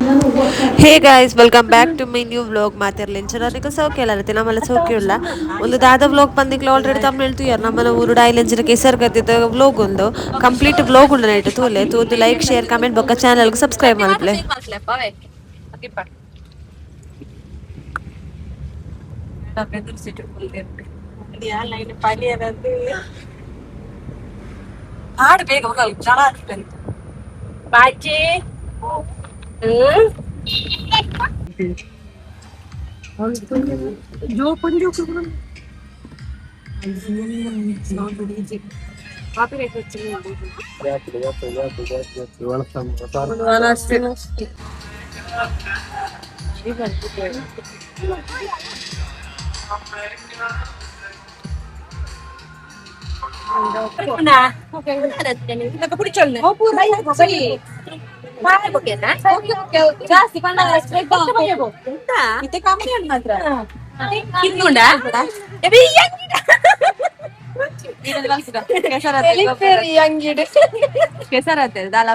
Hey guys, welcome back to my new vlog. ಮಾತಿರ್ಲಿಂಚ ಸೌಖ್ಯ ಅಲ್ಲ, ನಮ್ಮಲ್ಲ ಸೌಖ್ಯ ಉಲ್ಲ. ಒಂದು ದಾದ ವ್ಲಾಗ್ ಬಂದಿಕ್ಲ ಆಲ್ರೆಡಿ ತಮಿಳ್ ತೂಯರ್. ನಮ್ಮನ ಊರು ಡೈಲಂಚಿನ ಕೆಸರು ಗದ್ದಿದ ವ್ಲಾಗ್ ಒಂದು ಕಂಪ್ಲೀಟ್ ವ್ಲಾಗ್ ಉಂಡು. ನೈಟ್ ತೂಲೆ ತೂದು ಲೈಕ್, ಶೇರ್, ಕಮೆಂಟ್ ಬೊಕ್ಕ ಚಾನಲ್ ಸಬ್ಸ್ಕ್ರೈಬ್ ಮಲ್ಪಲೆ. ಬಾಜಿ. ಜಾಸ್ತಿ ಕೆಸರತ್ತೆ ದಾಲ.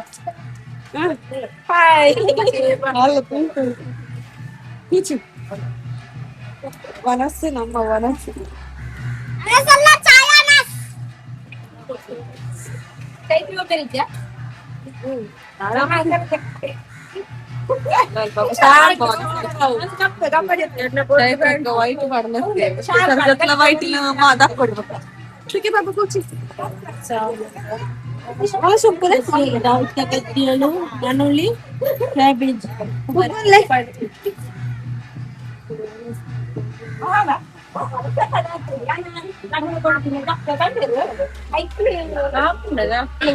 ವನಸ್ಸು, ನಮ್ಮ ವನಸ್ಸು. ವೈಟ್. ವೈಟ್ ಕೊಡ್ಬೇಕು. ಕ್ಯಾಬೇಜ್.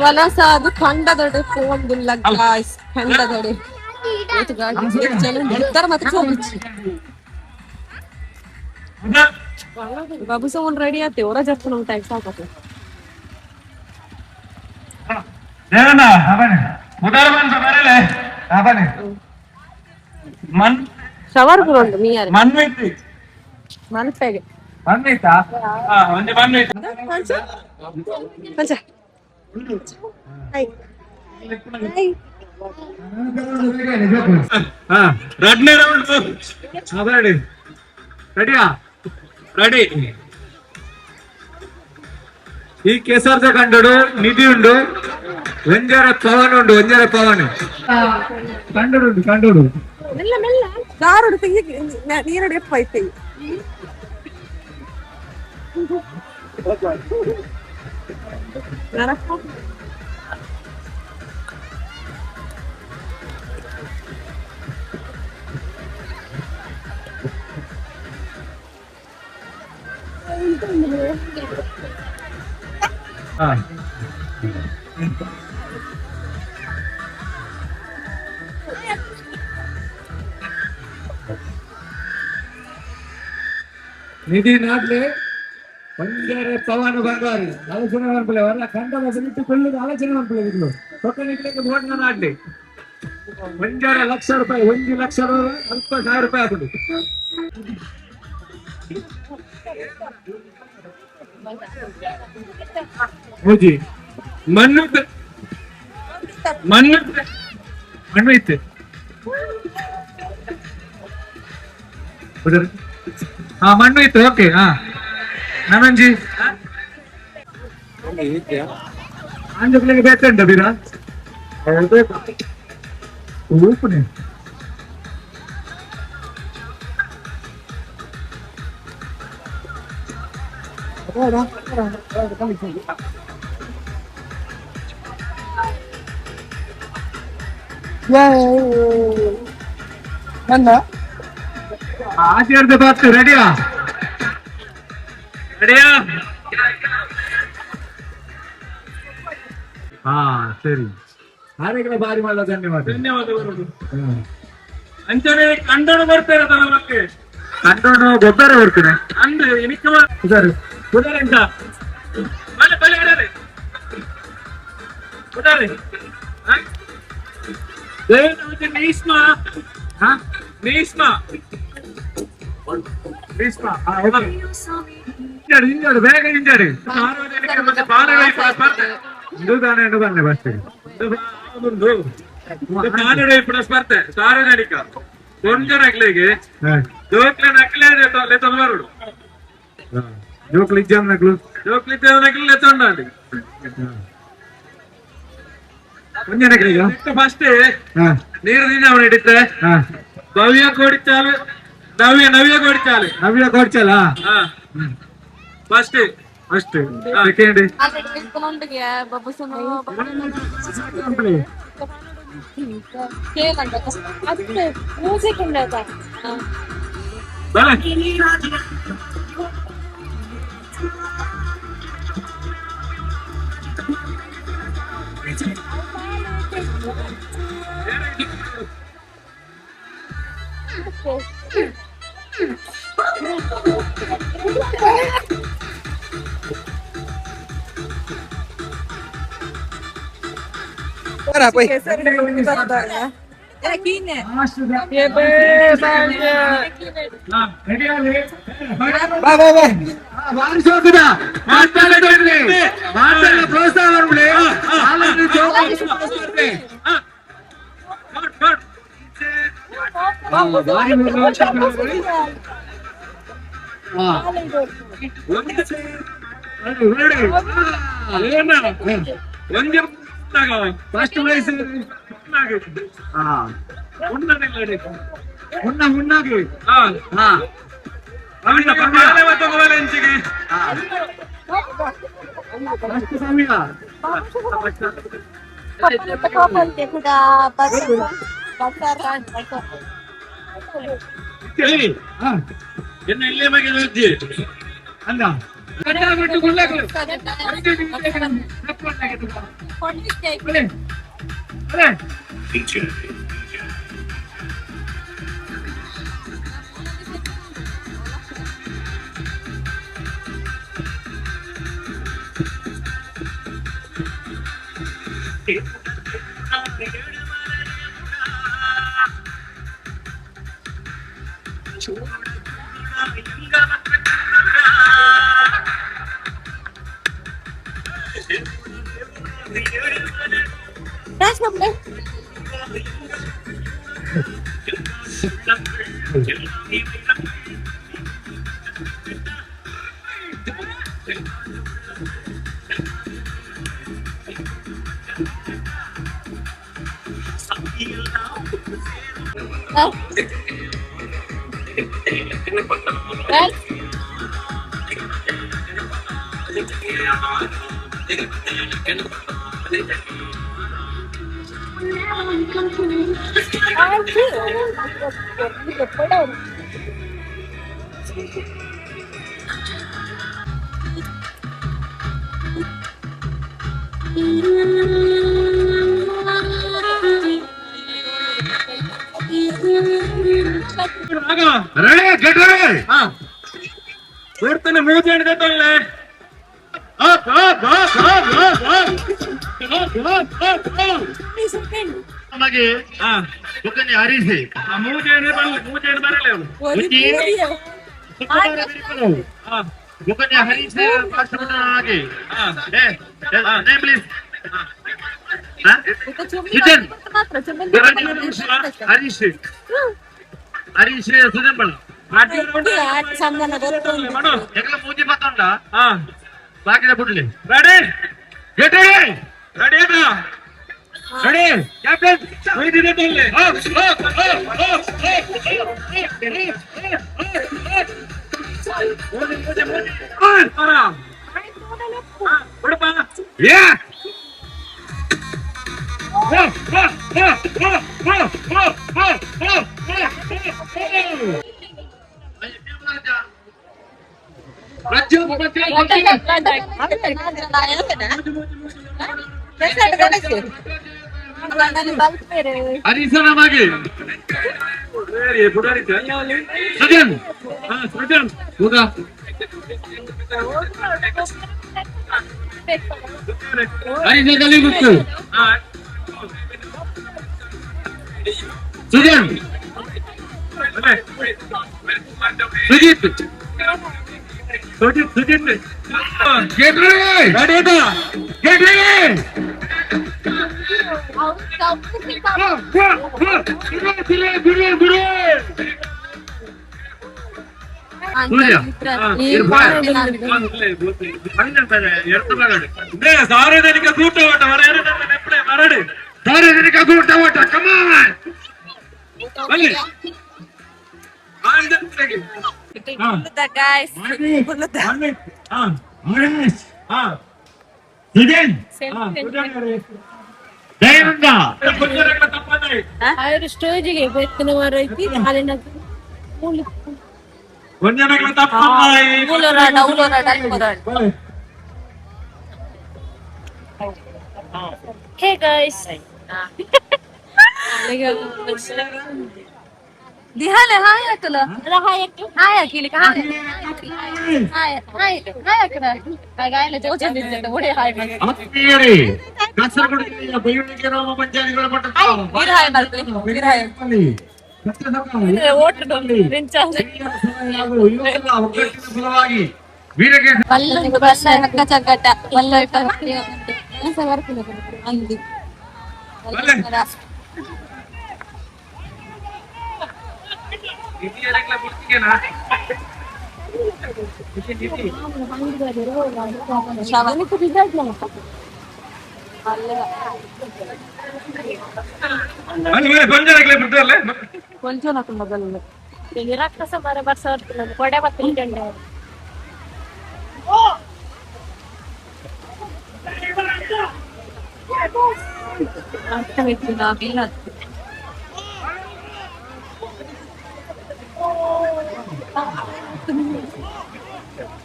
ವನಸ ಅದು ಖಂಡದೊಡೆ ಫೋನ್ ಗಾಯ್ಸ್, ಖಂಡದೊಡೆ ಮತ್ತೆ ಹೋಗಿಚ್ಚಿ. ಬಾಬು ಸಹ ಒಂದು ರೆಡಿ ಆತೆ ಹೊರ ಜರ್ತು ನಮ್ ಟೈಮ್ ಸಾಕತ್ತೆ. ದೇವಣ್ಣ ಅವನೇ ಉದಾರ ಬಂತ ಬರಲೆ ಅವನೇ ಮನ್ ಶವರ್ ಉಂಟು ಮೀಯಾರೆ. ಮಣ್ಣು ಇತ್ತು. ಮನ್ಪೆಗೆ. ಮಣ್ಣು ಇತ್ತಾ? ಹಾ, ಒಂದೇ ಮಣ್ಣು ಇತ್ತು. ಪಂಚ. ಹಾ, ಎರಡನೇ ರೌಂಡ್. ಹಾ, ರೆಡಿ. ರೆಡಿಯಾ? ರೆಡಿ. ಈ ಕೆಸರ್ದ ಕಂಡಡು ನಿಧಿ ಉಂಡು, ಒಂಜರ ಪವನ್ ಉಂಡು, ಒಂಜರ ಪವನ್ ಕಂಡಡು ಉಂಡು, ಕಂಡಡು. ಮೆಲ್ಲ ಮೆಲ್ಲ ದಾರುಡು ತೆಗಿ, ನೀರುಡು ಎಪ್ಪ ಐತೆ. ಹಾ. ನಿಧಿ ನಾಡ್ಲೆ ಒಂಜರೆ ಪವನ್ ಬಂಗಾರಿ ಆಲೋಚನೆ ಮನ್ಪುಲೆ ವರ ಕಂಡ ಬಸಲಿಟ್ಟು ಕೊಳ್ಳುದು ಆಲೋಚನೆ ಮನ್ಪುಲೆ ಇದ್ಲು ಪೊಕ್ಕ ನಿಕ್ಲೆಗ್ ಓಡ್ನ ನಾಡ್ಲಿ 1.5 ಲಕ್ಷ ರೂಪಾಯಿ, 1 ಲಕ್ಷ ಅಲ್ಪ ಸಾವಿರ ರೂಪಾಯಿ ಆಗುದು. ಮೂಜಿ ಮಣ್ಣು ಮಣ್ಣು ಮಣ್ಣು ಇತ್ತು. ಹಾ, ಮಣ್ಣು ಇತ್ತು. ಓಕೆ. ಹಾ, ನಮಂಜಿ ಆಂಜೋಕ್ಲೆಗ್ ಬೇಕಂಡ ಬೀರ ಊಪುನೆ. ನನ್ನ ಆಚೆರ್ದ ಬಾತ್. ರೆಡಿಯಾ? ರೆಡಿಯಾ? ಹಾ, ಸರಿ. ಆರೆಗಳ ಬಾರಿ ಮಲ್ಲ ಧನ್ಯವಾದ. ಧನ್ಯವಾದಗಳು. ಅಂಚನೆ ಕಂಡೋಣ ಬರ್ತಾರೆ ತನಕ್ಕೆ. ಕಂಡೋಣ ಗೊಬ್ಬರ ಬರ್ತೀನಿ. ಅಂದ್ರೆ ಎನಿಕ. ಉದಾರು ಉದಾರ ಎಂತ? ಬಲೆ ಬಲೆ ಅಡರೆ ಉದಾರೆ ನೀಸ್ಮ. ಹಾ. ನೀಸ್ಮ. ಭೀಷ್ಮ. ಹಾ, ಓಕೆ. ಹಿಂಜಾಡು ಹಿಂಜಾಡು, ಬೇಗ ಹಿಂಜಾಡು. ಸಾರ್ವಜನಿಕರ ಮತ್ತೆ ಪಾನಗಳ ಸ್ಪರ್ಧೆ. ಇದು ತಾನೇ ಬನ್ನಿ ಬಸ್. ಇದು ಒಂದು. ಸ್ಪರ್ಧೆ ಸಾರ್ವಜನಿಕ ಪೊಂಜನಕ್ಲೆಗ್ ಜೋಕ್ಲೆ ನಕ್ಲೆ ಲೆತ್ತೊಂದು ಬರುಡು. ಜೋಕ್ಲು ಇಜ್ಜಾಮ್ ನಕ್ಲು. ಜೋಕ್ಲಿ ಇದ್ದಾನಕ್ಲೆ ಲೆತ್ತೊಂಡಾಂಡಿ. ಒಂಜನಕ್ಲಿಗ. ಫಸ್ಟ್ ನೀರು ದಿನ ಅವನು ಹಿಡಿತೆ. ಭವ್ಯ ಕೋಡಿಚಾಲು, ನವ್ಯ, ನವ್ಯ ಕೋಡಿಚಾಲು. ನವ್ಯ ಕೋಡ್ಚಲ. ಫಸ್ಟ್. First, second. Music ಉಂಡದ. ಬಲ. ಬಾರಿ ಸೋಕುದ ಮಾತಾಡ ಪ್ರೋತ್ಸಾಹ ಬರ್ಬಿಡಿ. ಬಾರಿ. ಒಂಜಿ ಫಸ್ಟ್ ಪ್ರೈಸ್. ಮುನ್ನ ಮುನ್ನಾಗಿ. ಫಸ್ಟ್ ಸಮಯ. ಇಲ್ಲೇ ಬಗ್ಗೆ ಅಲ್ಲ. Ready, get ready. ಬರ್ತಾನೆ ಮೂರು ಜನ. Up up up up up up up up up. ನಮಗೆ ಬೊಕ್ಕನೆ ಹರಿಸಿ. ಮೂರು ಜನ ಬರಲ್ಲ, ಮೂರು ಜನ ಬರಲ್ಲ ಅವನು. ಬೊಕ್ಕನೆ ಹರಿಸಿ ಹಾಗೆ. Name please. Sujan. Harish, Harish Sujan ಬಳ. ಎಗಲ ಮೂಜಿ ಪತ್ತೊಂಡ ಬಾಕಿದ ಬುಡ್ಲಿ. Ready. Get ready. Ready. Ready captain. Up up up up. ಬಿಡಪ್ಪ. ಯಾ. ಹರಿಸನ ಮಗಿ. ಸುಜನ್. ಸೃಜನ್. ಹೋಗ. ಹರಿಸ ಕಲಿಗುತ್ತು. Sujan, Sujith. Sujith, Sujith. Get ready. Ready. Get ready. ಸಾರ್ವಜನಿಕ ಕೂಟ ಓಟ ಮರಡು ಸಾರ್ವಜನಿಕ ಕೂಟ ಓಟ ಕಮಾನ್ ಸ್ಟೇಜಿಗೆ ಬೆತ್ತನ ಮರೈತಿ ಅಲ್ಲಿನ Hey guys. ದಿಹಾಲೆ ಹಾಯ್ ಹಾಕಲ್ಲ hi hockey hi hi hi hi ಹಾಕದ ಹಾಯ್ ಜೋಚಂದಿದ್ದೆ ಹಾಯ್ ಆತ್ಮೀಯರೇ, ಕಾಸರಗೋಡು ಜಿಲ್ಲೆಯ ಬೈವಳಿಗೆ ಗ್ರಾಮ ಪಂಚಾಯತ್ಗಳ ಮಟ್ಟದ ವೀರ ಹಾಯ್ ಮಾಡ್ತೀನಿ ವೀರ ಹಾಯ್ ಹಾಗೂ ಯುವಕರ ಒಗ್ಗಟ್ಟಿನ ಫಲವಾಗಿ ವೀರಕೇಶ ರಕ್ಕಸ ಮರ ಬರ್ಸ ಕೊಡೆ ಬತ್ತಿಂಡ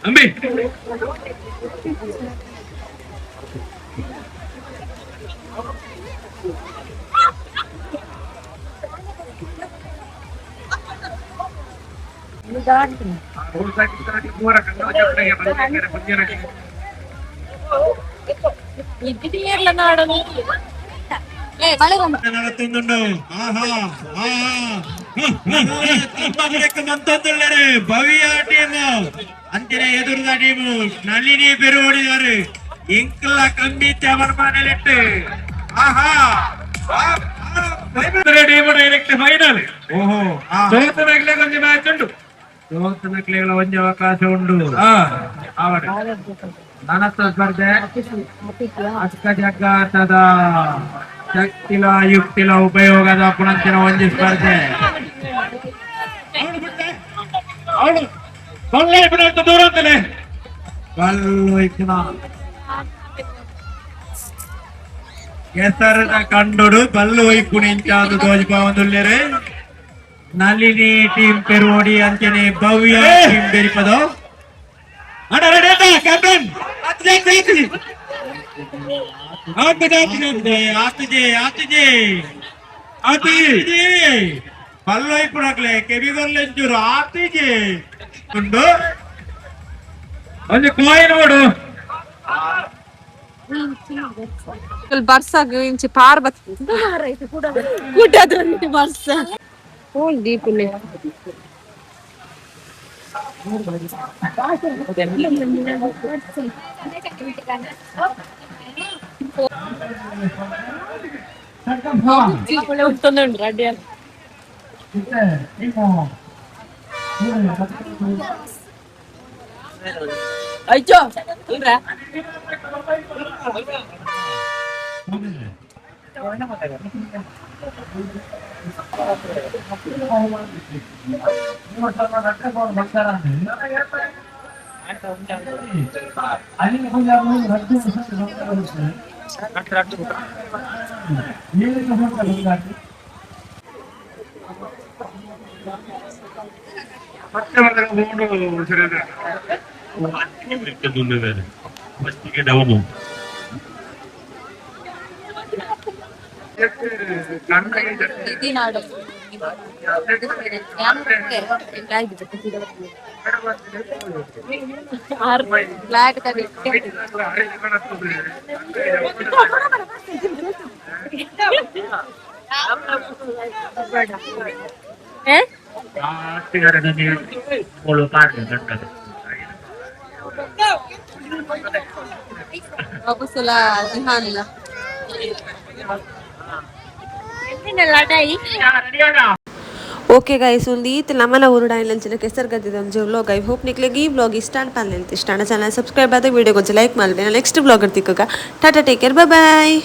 ಅಂಬಿ നടത്തുന്നുണ്ട്. ആഹാ, ಮಂತೊಂದುಳ್ಳರು ಭವ್ಯ ಟೀಮ್ ಅಂಚಿನ ಎದುರುದ ಟೀಮ್ ನಳಿನಿ ಪೆರುವಡಿದಾರು ಎಂಕಲ ಕಂಬಿ ಚಾಮರ್ಮಾನಲಿಟ್ಟು. ಆಹಾ, team direct final. ಓಹೋ, ಸೋತನಗ್ಲೆ ಕೊಂಚ ಮ್ಯಾಚ್ ಉಂಟು. ಸೋತನಕ್ಲೆಗಳ ಒಂಜಿ ಅವಕಾಶ ಉಂಡು. ಆವಡೆ ನನತ್ತ ಸ್ಪರ್ಧೆ ಅಷ್ಟ ಜಗ್ಗಾಟದ ಶಕ್ತಿಲ ಯುಕ್ತಿಲ ಉಪಯೋಗದ ಪುಣಂಚಿನ ಒಂಜಿ ಸ್ಪರ್ಧೆ. ಅವಳು ಬಲ್ಲೆ ಬಿಡಂತ ದೂರ ಅಂತಲೇ ಕಲ್ಲು ಇಕ್ಕಿನ ಹೆಸರದ ಕಂಡುಡು ಬಲ್ಲು ಒಯ್ಪುಣಿಂಚಾದು ತೋಜಿಪಾವಂದುಲ್ಲೇರೆ. ನಳಿನಿ ಟೀಮ್ ಪೆರುವೋಡಿ ಅಂಚನೆ ಭವ್ಯ ಟೀಮ್ ಬೆರಿಪದೋ. ಅಣ್ಣ ರೆಡಿ ಆಯ್ತಾ ಕ್ಯಾಪ್ಟನ್? ಆತುಜೆ ಆತುಜೆ ಆತುಜೆ ಬಲ್ಲು ಒಯ್ಪುಣಕ್ಲೆ ಕೆಬಿಗೊಲ್ಲೆಂಚೂರು ಆತುಜೆ ಉಂಡು. ಒಂಜಿ ಕಾಯಿನ್ ನೋಡು. ಬರ್ಸಾಗ ಇಂಚಿ ಪಾರ್ಬತ್ ಕೂಟದ್ರಲ್ಲಿ ಬರ್ಸ ಫೋನ್ ದೀಪುಲೆ. ಅಯ್ಯೋ. ಲಡಾಯಿ. ಓಕೆ ಗೈಸ್, ಒಂದು ಈತ್ ನಮ್ಮನ ಊರುಡಾಯಿನಂಚಿನ ಕೆಸರು ಒಂಜಿ ವ್ಲಾಗ್. I hope ನಿಕ್ಲೆಗ್ ಈ ವ್ಲಾಗ್ ಇಷ್ಟ ಅಂತ ಇಷ್ಟ ಚಾನಲ್ ಸಬ್ಸ್ಕ್ರೈಬ್ ಆದ, ವಿಡಿಯೋ ಕೊಂಚ ಲೈಕ್ ಮಲ್ಪೆ. ನೆಕ್ಸ್ಟ್ ವ್ಲಾಗ್ ತಿಕ್ಕುಗ. Tata, take care, boy.